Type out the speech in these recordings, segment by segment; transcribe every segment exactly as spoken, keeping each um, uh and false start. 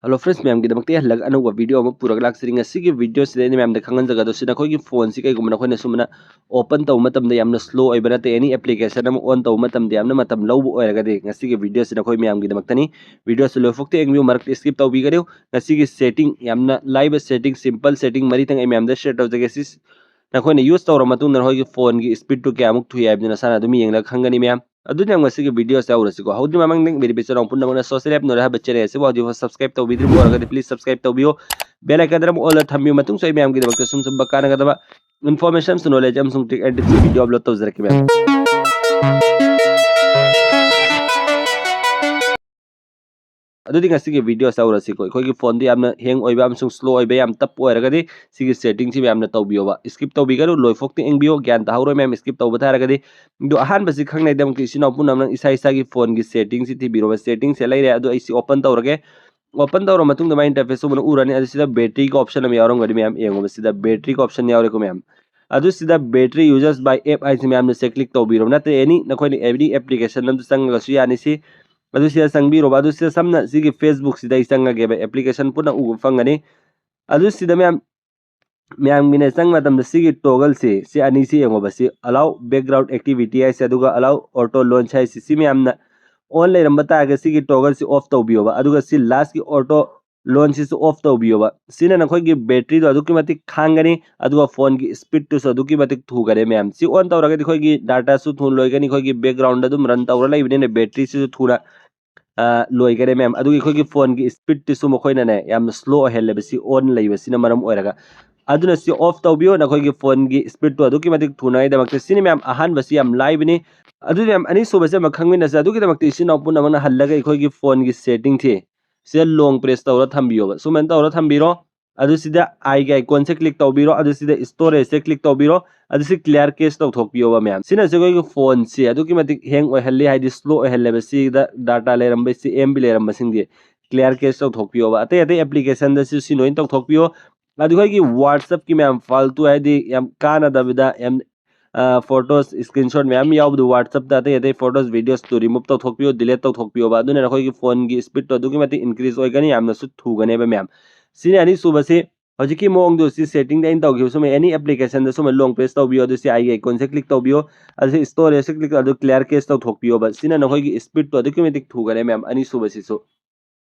Hello friends, ꯃꯌꯥꯝꯒꯤꯗꯃꯛꯇ ꯍꯜꯂꯒ ꯑꯅꯧꯕ video ꯑꯃ ꯄꯨꯔꯒ ꯂꯥꯛꯆꯔꯤ꯫ ꯉꯁꯤꯒꯤ videoꯁꯤꯗ ꯑꯩꯅ ꯃꯌꯥꯝꯗ ꯈꯪꯍꯟꯖꯒꯗꯧꯁꯤ, ꯅꯈꯣꯏꯒꯤ phoneꯁꯤ ꯀꯩꯒꯨꯝꯕ ꯅꯈꯣꯏꯅ ꯁꯨꯃꯥꯏꯅ open ꯇꯧꯕ ꯃꯇꯝꯗ ꯌꯥꯝꯅ slow ꯑꯣꯏꯕ ꯅꯠꯇꯦ, any application ꯑꯃ on ꯇꯧꯕ ꯃꯇꯝꯗ ꯌꯥꯝꯅ ꯃꯇꯝ ꯂꯧꯕ ꯑꯣꯏꯔꯒꯗꯤ ꯉꯁꯤꯒꯤ videoꯁꯤ ꯅꯈꯣꯏ ꯃꯌꯥꯝꯒꯤꯗꯃꯛꯇꯅꯤ꯫ Videoꯁꯤ ꯂꯣꯏꯐꯥꯎꯇ ꯌꯦꯡꯕꯤꯌꯨ, ꯃꯔꯛꯇ skip ꯇꯧꯕꯤꯒꯅꯨ꯫ ꯉꯁꯤꯒꯤ setting, ꯌꯥꯝꯅ ꯂꯥꯏꯕ setting, simple setting ꯃꯔꯤꯇꯪ ꯑꯩ ꯃꯌꯥꯝꯗ share ꯇꯧꯖꯒꯦ꯫ ꯁꯤ ꯅꯈꯣꯏꯅ use ꯇꯧꯔ ꯃꯇꯨꯡꯗ ꯅꯈꯣꯏꯒꯤ phoneꯒꯤ speedꯇꯨ ꯀꯌꯥꯃꯨꯛ ꯊꯨꯏ ꯍꯥꯏꯕꯗꯨ ꯅꯁꯥꯅ ꯑꯗꯨꯝ ꯌꯦꯡꯂꯒ ꯈꯪꯒꯅꯤ ꯃꯌꯥꯝ꯫ ꯑꯗꯨꯗꯤ ꯃꯌꯥꯝ ꯉꯁꯤꯒꯤ videoꯁꯤ ꯍꯧꯔꯁꯤꯀꯣ꯫ ꯍꯧꯗ꯭ꯔꯤ ꯃꯃꯥꯡꯗ ꯏꯃꯥꯟꯅꯕ ꯏꯆꯤꯟ ꯏꯅꯥꯎ ꯄꯨꯝꯅꯃꯛꯅ Social App Knowledge ꯍꯥꯏꯕ channel ꯑꯁꯤꯕꯨ ꯍꯧꯖꯤꯛꯐꯥꯎ subscribe ꯇꯧꯕꯤꯗ꯭ꯔꯤꯕ ꯑꯣꯏꯔꯒꯗꯤ please subscribe ꯇꯧꯕꯤꯌꯨ꯫ Bell iconꯗ ꯑꯃꯨꯛ all ꯊꯝꯕꯤꯌꯨ, ꯃꯇꯨꯡꯁꯨ ꯑꯩ ꯃꯌꯥꯝꯒꯤꯗꯃꯛꯇ ꯁꯨꯝ ꯁꯨꯝꯕ ꯀꯥꯟꯅꯒꯗꯕ information, knowledge ꯑꯃꯁꯨꯡ trick and tips video upload ꯇꯧꯖꯔꯛꯀꯦ ꯃꯌꯥꯝ꯫ ꯑꯗꯨꯗꯤ ꯉꯁꯤꯒꯤ videoꯁꯤ ꯍꯧꯔꯁꯤꯀꯣ꯫ ꯑꯩꯈꯣꯏꯒꯤ phoneꯗꯨ ꯌꯥꯝꯅ hang ꯑꯣꯏꯕ ꯑꯃꯁꯨꯡ slow ꯑꯣꯏꯕ, ꯌꯥꯝ ꯇꯞꯄ ꯑꯣꯏꯔꯒꯗꯤ ꯁꯤꯒꯤ settingꯁꯤ ꯃꯌꯥꯝꯅ ꯇꯧꯕꯤꯌꯣꯕ꯫ Skip ꯇꯧꯕꯤꯒꯅꯨ, ꯂꯣꯏꯐꯥꯎꯇ ꯌꯦꯡꯕꯤꯌꯣ, ꯒ꯭ꯌꯥꯟ ꯇꯥꯍꯧꯔꯣꯏ ꯃꯌꯥꯝ skip ꯇꯧꯕ ꯇꯥꯔꯒꯗꯤ꯫ ꯑꯗꯣ ꯑꯍꯥꯟꯕꯁꯤ ꯈꯪꯅꯉꯥꯏꯗꯃꯛꯇ ꯏꯆꯤꯟ ꯏꯅꯥꯎ ꯄꯨꯝꯅꯃꯛꯅ ꯏꯁꯥ ꯏꯁꯥꯒꯤ phoneꯒꯤ settingꯁꯤ ꯊꯤꯕꯤꯔꯣꯕ꯫ Settingꯁꯦ ꯂꯩꯔꯦ, ꯑꯗꯣ ꯑꯩ ꯁꯤ open ꯇꯧꯔꯒꯦ꯫ Open ꯇꯧꯔ ꯃꯇꯨꯡꯗ ꯃꯥꯏ interface ꯁꯨꯃꯥꯏꯅ ꯎꯔꯅꯤ꯫ ꯑꯗꯨ ꯁꯤꯗ batteryꯒꯤ option ꯑꯃ ꯌꯥꯎꯔꯝꯒꯅꯤ ꯃꯌꯥꯝ, ꯌꯦꯡꯉꯣꯕ꯫ ꯁꯤꯗ batteryꯒꯤ option ꯌꯥꯎꯔꯦꯀꯣ ꯃꯌꯥꯝ꯫ ꯑꯗꯨ ꯁꯤꯗ battery users by app ꯍꯥꯏꯁꯤ ꯃꯌꯥꯝꯅ ꯁꯦ click ꯇꯧꯕꯤꯔꯣ, ꯅꯠꯇ꯭ꯔꯒ any ꯅꯈꯣꯏꯅ any application ꯑꯃꯗ ꯆꯪꯉꯒꯁꯨ ꯌꯥꯅꯤ꯫ ꯁꯤ ꯑꯗꯨ ꯁꯤꯗ ꯆꯪꯕꯤꯔꯣꯕ꯫ ꯑꯗꯨ ꯁꯤꯗ ꯁꯝꯅ ꯁꯤꯒꯤ Facebookꯁꯤꯗ ꯑꯩ ꯆꯪꯉꯒꯦꯕ, application ꯄꯨꯟꯅ ꯎꯕ ꯐꯪꯒꯅꯤ꯫ ꯑꯗꯨ ꯁꯤꯗ ꯃꯌꯥꯝ, ꯃꯌꯥꯝꯒꯤꯅꯦ ꯆꯪꯕ ꯃꯇꯝꯗ ꯁꯤꯒꯤ toggleꯁꯤ, ꯁꯤ ꯑꯅꯤꯁꯤ ꯌꯦꯡꯉꯣꯕ꯫ ꯁꯤ allow background activity ꯍꯥꯏꯁꯦ, ꯑꯗꯨꯒ allow auto launch ꯍꯥꯏꯁꯦ, ꯁꯤ ꯃꯌꯥꯝꯅ on ꯂꯩꯔꯝꯕ ꯇꯥꯔꯒꯗꯤ ꯁꯤꯒꯤ toggleꯁꯤ off ꯇꯧꯕꯤꯌꯣꯕ꯫ ꯑꯗꯨꯒ ꯁꯤ lastꯀꯤ auto launchꯁꯤꯁꯨ off ꯇꯧꯕꯤꯌꯣꯕ꯫ ꯁꯤꯅ ꯅꯈꯣꯏꯒꯤ batteryꯗꯣ ꯑꯗꯨꯛꯀꯤ ꯃꯇꯤꯛ ꯈꯥꯡꯒꯅꯤ, ꯑꯗꯨꯒ phoneꯒꯤ speedꯇꯨꯁꯨ ꯑꯗꯨꯛꯀꯤ ꯃꯇꯤꯛ ꯊꯨꯒꯅꯤ ꯃꯌꯥꯝ꯫ ꯁꯤ on ꯇꯧꯔꯒꯗꯤ ꯑꯩꯈꯣꯏꯒꯤ dataꯁꯨ ꯊꯨꯅ ꯂꯣꯏꯒꯅꯤ, ꯑꯩꯈꯣꯏꯒꯤ backgroundꯗ ꯑꯗꯨꯝ run ꯇꯧꯔ ꯂꯩꯕꯅꯤꯅ batteryꯁꯤꯁꯨ ꯊꯨꯅ, ꯑ, ꯂꯣꯏꯒꯅꯤ ꯃꯌꯥꯝ꯫ ꯑꯗꯨꯒ ꯑꯩꯈꯣꯏꯒꯤ phoneꯒꯤ speedꯇꯨꯁꯨ ꯃꯈꯣꯏꯅꯅꯦ ꯌꯥꯝꯅ slow ꯑꯣꯏꯍꯜꯂꯦꯕ, ꯁꯤ on ꯂꯩꯕꯁꯤꯅ ꯃꯔꯝ ꯑꯣꯏꯔꯒ꯫ ꯑꯗꯨꯅ ꯁꯤ off ꯇꯧꯕꯤꯌꯣ, ꯅꯈꯣꯏꯒꯤ phoneꯒꯤ speedꯇꯨ ꯑꯗꯨꯛꯀꯤ ꯃꯇꯤꯛ ꯊꯨꯅꯉꯥꯏꯗꯃꯛꯇ꯫ ꯁꯤꯅꯤ ꯃꯌꯥꯝ ꯑꯍꯥꯟꯕꯁꯤ ꯌꯥꯝ ꯂꯥꯏꯕꯅꯤ꯫ ꯑꯗꯨꯗꯤ ꯃꯌꯥꯝ ꯑꯅꯤꯁꯨꯕꯁꯤ ꯑꯃ ꯈꯪꯃꯤꯟꯅꯁꯦ꯫ ꯑꯗꯨꯒꯤꯗꯃꯛꯇ ꯏꯆꯤꯟ ꯏꯅꯥꯎ ꯄꯨꯝꯅꯃꯛꯅ ꯍꯜꯂꯒ ꯑꯩꯈꯣꯏꯒꯤ phoneꯒꯤ settingꯁꯤ ꯁꯤꯗ long press ꯇꯧꯔ ꯊꯝꯕꯤꯌꯣꯕ꯫ ꯁꯨꯃꯥꯏꯅ ꯇꯧꯔ ꯊꯝꯕꯤꯔꯣ꯫ ꯑꯗꯨ ꯁꯤꯗ ꯑꯥꯏꯒꯤ iconꯁꯦ click ꯇꯧꯕꯤꯔꯣ꯫ ꯑꯗꯨ ꯁꯤꯗ storageꯁꯦ click ꯇꯧꯕꯤꯔꯣ꯫ ꯑꯗꯨ ꯁꯤ clear cache ꯇꯧꯊꯣꯛꯄꯤꯌꯣꯕ ꯃꯌꯥꯝ꯫ ꯁꯤꯅꯁꯨ ꯑꯩꯈꯣꯏꯒꯤ phoneꯁꯦ ꯑꯗꯨꯛꯀꯤ ꯃꯇꯤꯛ hang ꯑꯣꯏꯍꯜꯂꯤ, ꯍꯥꯏꯗꯤ slow ꯑꯣꯏꯍꯜꯂꯦꯕ꯫ ꯁꯤꯗ data ꯂꯩꯔꯝꯕꯁꯤ, MB ꯂꯩꯔꯝꯕꯁꯤꯡꯁꯦ clear cache ꯇꯧꯊꯣꯛꯄꯤꯌꯣꯕ꯫ ꯑꯇꯩ ꯑꯇꯩ applicationꯗꯁꯨ ꯁꯤ ꯂꯣꯏꯅ ꯇꯧꯊꯣꯛꯄꯤꯌꯣ꯫ ꯑꯗꯨ ꯑꯩꯈꯣꯏꯒꯤ WhatsAppꯀꯤ ꯃꯌꯥꯝ ꯐꯥꯜꯇꯨ, ꯍꯥꯏꯗꯤ ꯌꯥꯝ ꯀꯥꯟꯅꯗꯕꯤꯗ, ꯌꯥꯝ ꯐꯣꯇꯣꯁ ꯁ꯭ꯀ꯭ꯔꯤꯟ ꯁꯣꯠ ꯃꯌꯥꯝ ꯌꯥꯎꯕꯗꯨ WhatsApp-ꯇ ꯑꯇꯩ ꯑꯇꯩ ꯐꯣꯇꯣꯁ ꯚꯤꯗꯤꯑꯣꯁꯇꯨ ꯔꯤꯃꯨꯚ ꯇꯧꯊꯣꯛꯄꯤꯌꯣ, ꯗꯤꯂꯦꯠ ꯇꯧꯊꯣꯛꯄꯤꯌꯣꯕ꯫ ꯑꯗꯨꯅ ꯅꯈꯣꯏꯒꯤ ꯐꯣꯟꯒꯤ ꯁ꯭ꯄꯤꯠꯇꯣ ꯑꯗꯨꯛꯀꯤ ꯃꯇꯤꯛ ꯏꯟꯀ꯭ꯔꯤꯖ ꯑꯣꯏꯒꯅꯤ, ꯌꯥꯝꯅꯁꯨ ꯊꯨꯒꯅꯦꯕ ꯃꯌꯥꯝ꯫ ꯁꯤꯅꯤ ꯑꯅꯤꯁꯨꯕꯁꯤ ꯍꯧꯖꯤꯛꯀꯤ ꯃꯑꯣꯡꯗꯨ ꯁꯤ ꯁꯦꯇꯤꯡꯗ ꯑꯩꯅ ꯇꯧꯈꯤꯕ ꯁꯨꯝ ꯑꯦꯅꯤ ꯑꯦꯄ꯭ꯂꯤꯀꯦꯁꯟꯗ ꯁꯨꯝ ꯂꯣꯡ ꯄ꯭ꯔꯦꯁ ꯇꯧꯕꯤꯌꯣ, ꯑꯗꯨ ꯁꯤ ꯑꯥꯏꯒꯤ ꯑꯥꯏꯀꯣꯟꯁꯦ ꯀ꯭ꯂꯤꯛ ꯇꯧꯕꯤꯌꯣ, ꯑꯗꯨ ꯁꯤ ꯁ꯭ꯇꯣꯔꯦꯖꯁꯦ ꯀ꯭ꯂꯤꯛ ꯑꯗꯨ ꯀ꯭ꯂꯤꯌꯥꯔ ꯀꯦꯁ ꯇꯧꯊꯣꯛꯄꯤꯌꯣꯕ꯫ ꯁꯤꯅ ꯅꯈꯣꯏꯒꯤ ꯁ꯭ꯄꯤꯠꯇꯣ ꯑꯗꯨꯛꯀꯤ ꯃꯇꯤꯛ ꯊꯨꯒꯅꯦ ꯃꯌꯥꯝ ꯑꯅꯤꯁꯨꯕꯁꯤꯁꯨ꯫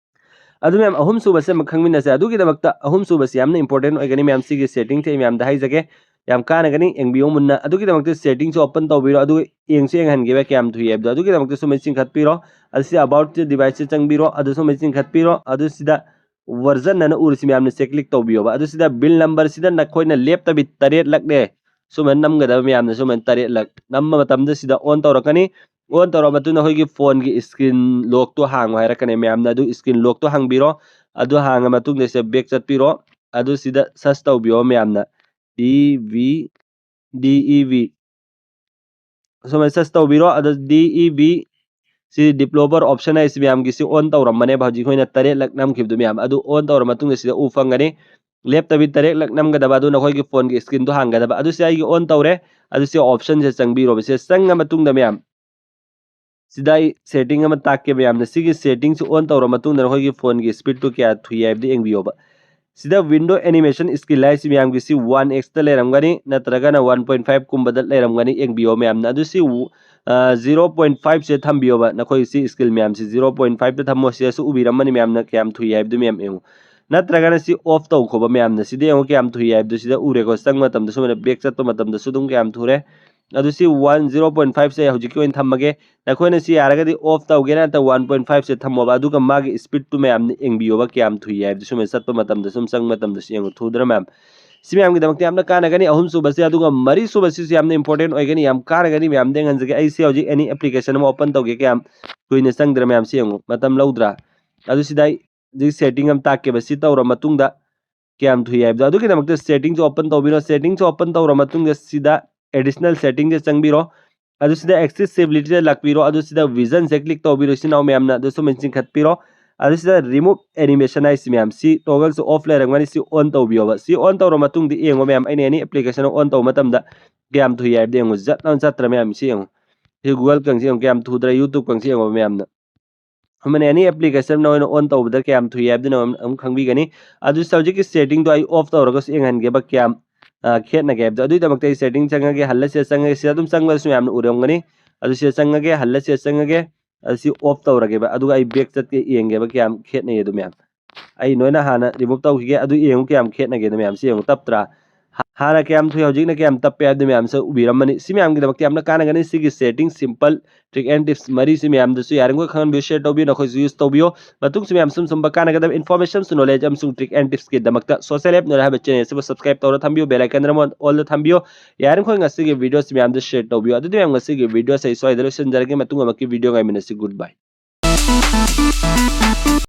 ꯑꯗꯨ ꯃꯌꯥꯝ ꯑꯍꯨꯝꯁꯨꯕꯁꯦ ꯑꯃꯨꯛ ꯈꯪꯃꯤꯟꯅꯁꯦ꯫ ꯑꯗꯨꯒꯤꯗꯃꯛꯇ ꯑꯍꯨꯝꯁꯨꯕꯁꯤ ꯌꯥꯝꯅ ꯏꯝꯄꯣꯔꯇꯦꯟ ꯑꯣꯏꯒꯅꯤ ꯃꯌꯥꯝ꯫ ꯁꯤꯒꯤ ꯁꯦꯇꯤꯡꯁꯦ ꯑꯩ ꯃꯌꯥꯝꯗ ꯍꯥꯏꯖꯒꯦ, ꯌꯥꯝ ꯀꯥꯟꯅꯒꯅꯤ, ꯌꯦꯡꯕꯤꯌꯨ ꯃꯨꯟꯅ꯫ ꯑꯗꯨꯒꯤꯗꯃꯛꯇ ꯁꯦꯇꯤꯡꯁꯦ ꯑꯣꯄꯟ ꯇꯧꯕꯤꯔꯣ, ꯑꯗꯨꯒ ꯌꯦꯡꯁꯨ ꯌꯦꯡꯍꯟꯒꯦꯕ ꯀꯌꯥꯝ ꯊꯨꯏ ꯍꯥꯏꯕꯗꯣ꯫ ꯑꯗꯨꯒꯤꯗꯃꯛꯇ ꯁꯨꯝ ꯆꯤꯡꯈꯠꯄꯤꯔꯣ, ꯑꯗꯨ ꯁꯤ ꯑꯕꯥꯎꯠ ꯗꯤꯚꯥꯏꯁꯁꯦ ꯆꯪꯕꯤꯔꯣ, ꯑꯗꯨ ꯁꯨꯝ ꯆꯤꯡꯈꯠꯄꯤꯔꯣ, ꯑꯗꯨ ꯁꯤꯗ ꯚꯔꯖꯟ ꯑꯅ ꯎꯔꯤꯁꯤ ꯃꯌꯥꯝꯅ ꯆꯦꯛ ꯀ꯭ꯂꯤꯛ ꯇꯧꯕꯤꯌꯣꯕ꯫ ꯑꯗꯨ ꯁꯤꯗ ꯕꯤꯜ ꯅꯝꯕꯔꯁꯤꯗ ꯅꯈꯣꯏꯅ ꯂꯦꯞꯇꯕꯤ ꯇꯔꯦꯠꯂꯛꯅꯦ ꯁꯨꯃꯥꯏꯅ ꯅꯝꯒꯗꯕ ꯃꯌꯥꯝꯅ꯫ ꯁꯨꯃꯥꯏꯅ ꯇꯔꯦꯠꯂꯛ ꯅꯝꯕ ꯃꯇꯝꯗ ꯁꯤꯗ ꯑꯣꯟ ꯇꯧꯔꯛꯀꯅꯤ꯫ ꯑꯣꯟ ꯇꯧꯔꯕ ꯃꯇꯨꯡꯗ ꯑꯩꯈꯣꯏꯒꯤ ꯐꯣꯟꯒꯤ ꯁ꯭ꯀ꯭ꯔꯤꯟ ꯂꯣꯛꯇꯣ ꯍꯥꯡꯉꯣ ꯍꯥꯏꯔꯛꯀꯅꯤ ꯃꯌꯥꯝꯅ꯫ ꯑꯗꯨ ꯁ꯭ꯀ꯭ꯔꯤꯟ ꯂꯣꯛꯇꯣ ꯍꯥꯡꯕꯤꯔꯣ꯫ ꯑꯗꯨ ꯍꯥꯡꯉ ꯃꯇꯨꯡꯗ ꯁꯤꯗ ꯕꯦꯛ ꯆꯠꯄꯤꯔꯣ꯫ ꯑꯗꯨ ꯁꯤꯗ ꯁꯔꯆ ꯇꯧꯕꯤꯌꯣ ꯃꯌꯥꯝꯅ, ꯗꯤ ꯚꯤ ꯗꯤ ꯏ ꯚꯤ꯫ ꯁꯨꯃꯥꯏꯅ ꯁꯔꯆ ꯇꯧꯕꯤꯔꯣ꯫ ꯑꯗꯣ ꯗꯤ ꯏ ꯚꯤ ꯁꯤ ꯗꯤꯕ꯭ꯂꯣꯄꯔ ꯑꯣꯞꯁꯟ ꯍꯥꯏꯁꯤ ꯃꯌꯥꯝꯒꯤꯁꯤ ꯑꯣꯟ ꯇꯧꯔꯝꯕꯅꯦꯕ꯫ ꯍꯧꯖꯤꯛ ꯑꯩꯈꯣꯏꯅ ꯇꯔꯦꯠꯂꯛ ꯅꯝꯈꯤꯕꯗꯨ ꯃꯌꯥꯝ ꯑꯗꯨ ꯑꯣꯟ ꯇꯧꯔ ꯃꯇꯨꯡꯗ ꯁꯤꯗ ꯎ ꯐꯪꯒꯅꯤ꯫ ꯂꯦꯞꯇꯕꯤ ꯇꯔꯦꯠꯂꯛ ꯅꯝꯒꯗꯕ, ꯑꯗꯨ ꯅꯈꯣꯏꯒꯤ ꯐꯣꯟꯒꯤ ꯁ꯭ꯀ꯭ꯔꯤꯟꯗꯣ ꯍꯥꯡꯒꯗꯕ꯫ ꯑꯗꯨ ꯁꯤ ꯑꯩꯒꯤ ꯑꯣꯟ ꯇꯧꯔꯦ꯫ ꯑꯗꯨ ꯁꯤ ꯑꯣꯞꯁꯟꯁꯦ ꯆꯪꯕꯤꯔꯣꯕ꯫ ꯁꯤꯗ ꯆꯪꯉ ꯃꯇꯨꯡꯗ ꯃꯌꯥꯝ ꯁꯤꯗ ꯑꯩ ꯁꯦꯇꯤꯡ ꯑꯃ ꯇꯥꯛꯀꯦ ꯃꯌꯥꯝꯅ꯫ ꯁꯤꯒꯤ ꯁꯦꯇꯤꯡꯁꯤ ꯑꯣꯟ ꯇꯧꯔ ꯃꯇꯨꯡꯗ ꯅꯈꯣꯏꯒꯤ ꯐꯣꯟꯒꯤ ꯁ꯭ꯄꯤꯠꯇꯨ ꯀꯌꯥ ꯊꯨꯏ ꯍꯥꯏꯕꯗꯨ ꯌꯦꯡꯕꯤꯌꯣꯕ꯫ ꯁꯤꯗ ꯋꯤꯟꯗꯣ ꯑꯦꯅꯤꯃꯦꯁꯟ ꯁ꯭ꯀꯤꯜ ꯍꯥꯏꯁꯤ ꯃꯌꯥꯝꯒꯤꯁꯤ ꯋꯥꯟ ꯑꯦꯛꯁꯇ ꯂꯩꯔꯝꯒꯅꯤ, ꯅꯠꯇ꯭ꯔꯒꯅ ꯋꯥꯟ ꯄꯣꯏꯟ ꯐꯥꯏꯚ ꯀꯨꯝꯕꯗ ꯂꯩꯔꯝꯒꯅꯤ, ꯌꯦꯡꯕꯤꯌꯣ ꯃꯌꯥꯝꯅ꯫ ꯑꯗꯨ ꯁꯤ ꯖꯤꯔꯣ ꯄꯣꯏꯟ ꯐꯥꯏꯚꯁꯦ ꯊꯝꯕꯤꯌꯣꯕ, ꯅꯈꯣꯏ ꯁꯤ ꯁ꯭ꯀꯤꯜ ꯃꯌꯥꯝꯁꯤ ꯖꯤꯔꯣ ꯄꯣꯏꯟ ꯐꯥꯏꯚꯇ ꯊꯝꯃꯣ꯫ ꯁꯤꯗꯁꯨ ꯎꯕꯤꯔꯝꯃꯅꯤ ꯃꯌꯥꯝꯅ ꯀꯌꯥꯝ ꯊꯨꯏ ꯍꯥꯏꯕꯗꯨ ꯃꯌꯥꯝ ꯌꯦꯡꯉꯨ꯫ ꯅꯠꯇ꯭ꯔꯒꯅ ꯁꯤ ꯑꯣꯐ ꯇꯧꯈꯣꯕ ꯃꯌꯥꯝꯅ꯫ ꯁꯤꯗ ꯌꯦꯡꯉꯨ ꯀꯌꯥꯝ ꯊꯨꯏ ꯍꯥꯏꯕꯗꯨ꯫ ꯁꯤꯗ ꯎꯔꯦꯀꯣ, ꯆꯪꯕ ꯃꯇꯝꯗꯁꯨ ꯕꯦꯛ ꯆꯠꯄ ꯃꯇꯝꯗꯁꯨ ꯑꯗꯨꯝ ꯀꯌꯥꯝ ꯊꯨꯔꯦ꯫ ꯑꯗꯨ ꯁꯤ ꯋꯥꯟ ꯖꯤꯔꯣ ꯄꯣꯏꯟ ꯐꯥꯏꯚꯁꯦ ꯍꯧꯖꯤꯛꯀꯤ ꯑꯣꯏꯅ ꯊꯝꯃꯒꯦ꯫ ꯅꯈꯣꯏꯅ ꯁꯤ ꯌꯥꯔꯒꯗꯤ ꯑꯣꯐ ꯇꯧꯒꯦꯔꯥ ꯅꯠꯇ꯭ꯔ ꯋꯥꯟ ꯄꯣꯏꯟ ꯐꯥꯏꯚꯁꯦ ꯊꯝꯃꯣꯕ, ꯑꯗꯨꯒ ꯃꯥꯒꯤ ꯁ꯭ꯄꯤꯠꯇꯨ ꯃꯌꯥꯝꯅ ꯌꯦꯡꯕꯤꯌꯣꯕ ꯀꯌꯥꯝ ꯊꯨꯏ ꯍꯥꯏꯕꯗꯨ꯫ ꯁꯨꯃꯥꯏꯅ ꯆꯠꯄ ꯃꯇꯝꯗ ꯁꯨꯝ ꯆꯪꯕ ꯃꯇꯝꯗꯁꯨ ꯌꯦꯡꯉꯨ, ꯊꯨꯗ꯭ꯔꯥ ꯃꯌꯥꯝ? ꯁꯤ ꯃꯌꯥꯝꯒꯤꯗꯃꯛꯇ ꯌꯥꯝꯅ ꯀꯥꯟꯅꯒꯅꯤ꯫ ꯑꯍꯨꯝꯁꯨꯕꯁꯦ, ꯑꯗꯨꯒ ꯃꯔꯤꯁꯨꯕꯁꯤꯁꯨ ꯌꯥꯝꯅ ꯏꯝꯄꯣꯔꯇꯦꯟ ꯑꯣꯏꯒꯅꯤ, ꯌꯥꯝ ꯀꯥꯟꯅꯒꯅꯤ ꯃꯌꯥꯝꯗ ꯌꯦꯡꯍꯟꯖꯒꯦ꯫ ꯑꯩꯁꯦ ꯍꯧꯖꯤꯛ ꯑꯦꯅꯤ ꯑꯦꯄ꯭ꯂꯤꯀꯦꯁꯟ ꯑꯃ ꯑꯣꯄꯟ ꯇꯧꯒꯦ, ꯀꯌꯥꯝ ꯀꯨꯏꯅ ꯆꯪꯗ꯭ꯔꯥ ꯃꯌꯥꯝ? ꯁꯤ ꯌꯦꯡꯉꯨ, ꯃꯇꯝ ꯂꯧꯗ꯭ꯔꯥ? ꯑꯗꯨ ꯁꯤꯗ ꯑꯩ ꯍꯧꯖꯤꯛ ꯁꯦꯇꯤꯡ ꯑꯃ ꯇꯥꯛꯀꯦꯕ꯫ ꯁꯤ ꯇꯧꯔ ꯃꯇꯨꯡꯗ ꯀꯌꯥꯝ ꯊꯨꯏ ꯍꯥꯏꯕꯗꯣ꯫ ꯑꯗꯨꯒꯤꯗꯃꯛꯇ ꯁꯦꯇꯤꯡꯁꯦ ꯑꯣꯄꯟ ꯇꯧꯕꯤꯔꯣ꯫ ꯁꯦꯇꯤꯡꯁꯦ ꯑꯣꯄꯟ ꯇꯧꯔ ꯃꯇꯨꯡꯗ ꯁꯤꯗ ꯑꯦꯗꯤꯁꯅꯦꯜ ꯁꯦꯇꯤꯡꯁꯦ ꯆꯪꯕꯤꯔꯣ꯫ ꯑꯗꯨ ꯁꯤꯗ ꯑꯦꯛꯁꯦꯁꯤꯕꯤꯂꯤꯇꯤꯗ ꯂꯥꯛꯄꯤꯔꯣ꯫ ꯑꯗꯨ ꯁꯤꯗ ꯚꯤꯖꯟꯁꯦ ꯀ꯭ꯂꯤꯛ ꯇꯧꯕꯤꯔꯣ, ꯏꯆꯤꯟ ꯏꯅꯥꯎ ꯃꯌꯥꯝꯅ꯫ ꯑꯗꯨ ꯁꯨꯃꯥꯏꯅ ꯆꯤꯡꯈꯠꯄꯤꯔꯣ꯫ ꯑꯗꯨꯁꯤꯗ remove animation ꯍꯥꯏꯁꯤ ꯃꯌꯥꯝ, ꯁꯤ toggle ꯁꯤ off ꯂꯩꯔꯝꯒꯅꯤ, ꯁꯤ on ꯇꯧꯕꯤꯌꯣꯕ꯫ ꯁꯤ on ꯇꯧꯔ ꯃꯇꯨꯡꯗ ꯌꯦꯡꯉꯣ ꯃꯌꯥꯝ, ꯑꯩꯅ any application on ꯇꯧꯕ ꯃꯇꯝꯗ ꯀꯌꯥꯝ ꯊꯨꯏ ꯍꯥꯏꯕꯗꯤ ꯌꯦꯡꯉꯣ, ꯖꯠ ꯂꯥꯎꯅ ꯆꯠꯇ꯭ꯔꯥ ꯃꯌꯥꯝ? ꯁꯤ ꯌꯦꯡꯉꯣ, ꯁꯤ Google ꯀꯪꯁꯤ ꯌꯦꯡꯉꯣ, ꯀꯌꯥꯝ ꯊꯨꯗ꯭ꯔꯥ? YouTube ꯀꯪꯁꯤ ꯌꯦꯡꯉꯣ ꯃꯌꯥꯝꯅ꯫ ꯑꯃꯅ any application ꯅ ꯑꯣꯏꯅ on ꯇꯧꯕꯗ ꯀꯌꯥꯝ ꯊꯨꯏ ꯍꯥꯏꯕꯗꯨꯅ ꯑꯃ-, ꯑꯃꯨꯛ ꯈꯪꯕꯤꯒꯅꯤ꯫ ꯑꯗꯨ ꯍꯧꯖꯤꯛꯀꯤ setting ꯗꯣ ꯑꯩ off ꯇꯧꯔꯒꯁꯨ ꯌꯦꯡꯍꯟꯒꯦꯕ ꯀꯌꯥꯝ, ꯑ, ꯈꯦꯠꯅꯒꯦ ꯍꯥꯏꯕꯗꯣ꯫ ꯑꯗꯨꯒꯤꯗꯃꯛꯇ ꯑꯩ setting ꯆꯪꯉꯒꯦ, ꯍꯜꯂ ꯁꯤꯗ ꯆꯪꯉꯒꯦ, ꯁꯤꯗ ꯑꯗꯨꯝ ꯆꯪꯕꯗꯁꯨ ꯃꯌꯥꯝꯅ ꯎꯔꯝꯒꯅꯤ꯫ ꯑꯗꯨ ꯁꯤꯗ ꯆꯪꯉꯒꯦ, ꯍꯜꯂ ꯁꯤꯗ ꯆꯪꯉꯒꯦ, ꯑꯗꯨ ꯁꯤ off ꯇꯧꯔꯒꯦꯕ꯫ ꯑꯗꯨꯒ ꯑꯩ back ꯆꯠꯀꯦ, ꯌꯦꯡꯒꯦꯕ ꯀꯌꯥꯝ ꯈꯦꯠꯅꯩ ꯑꯗꯨ ꯃꯌꯥꯝ꯫ ꯑꯩ ꯅꯣꯏꯅ ꯍꯥꯟꯅ remove ꯇꯧꯈꯤꯒꯦ, ꯑꯗꯨ ꯌꯦꯡꯉꯨ ꯀꯌꯥꯝ ꯈꯦꯠꯅꯒꯦꯗꯣ ꯃꯌꯥꯝ꯫ ꯁꯤ ꯌꯦꯡꯉꯨ, ꯇꯞꯇ꯭ꯔꯥ? ꯍꯥ-, ꯍꯥꯟꯅ ꯀꯌꯥꯝ ꯊꯨꯏ, ꯍꯧꯖꯤꯛꯅ ꯀꯌꯥꯝ ꯇꯞꯄꯦ ꯍꯥꯏꯕꯗꯨ ꯃꯌꯥꯝꯁꯨ ꯎꯕꯤꯔꯝꯃꯅꯤ꯫ ꯁꯤ ꯃꯌꯥꯝꯒꯤꯗꯃꯛꯇ ꯌꯥꯝꯅ ꯀꯥꯟꯅꯒꯅꯤ ꯁꯤꯒꯤ setting simple trick and tips ꯃꯔꯤꯁꯤ ꯃꯌꯥꯝꯗꯁꯨ ꯌꯥꯔꯤꯈꯣꯏ ꯈꯪꯍꯟꯕꯤꯌꯨ, share ꯇꯧꯕꯤꯌꯨ, ꯅꯈꯣꯏꯁꯨ use ꯇꯧꯕꯤꯌꯨ꯫ ꯃꯇꯨꯡꯁꯨ ꯃꯌꯥꯝ ꯁꯨꯝ ꯁꯨꯝꯕ ꯀꯥꯟꯅꯒꯗꯕ information ꯁꯨ knowledge ꯑꯃꯁꯨꯡ trick and tips ꯀꯤꯗꯃꯛꯇ Social App Knowledge ꯍꯥꯏꯕ channel ꯑꯁꯤꯕꯨ subscribe ꯇꯧꯔ ꯊꯝꯕꯤꯌꯨ, bell icon ꯑꯃ all ꯗ ꯊꯝꯕꯤꯌꯨ꯫ ꯌꯥꯔꯤꯈꯣꯏ ꯉꯁꯤꯒꯤ video ꯁꯤ ꯃꯌꯥꯝꯗ share ꯇꯧꯕꯤꯌꯨ꯫ ꯑꯗꯨꯗꯤ ꯃꯌꯥꯝ ꯉꯁꯤꯒꯤ video ꯁꯤ ꯑꯩ ꯁ꯭ꯋꯥꯏꯗ ꯂꯣꯏꯁꯤꯟꯖꯔꯒꯦ, ꯃꯇꯨꯡ ꯑꯃꯛꯀꯤ video ꯉꯥꯏꯃꯤꯟꯅꯁꯤ꯫ Goodbye꯫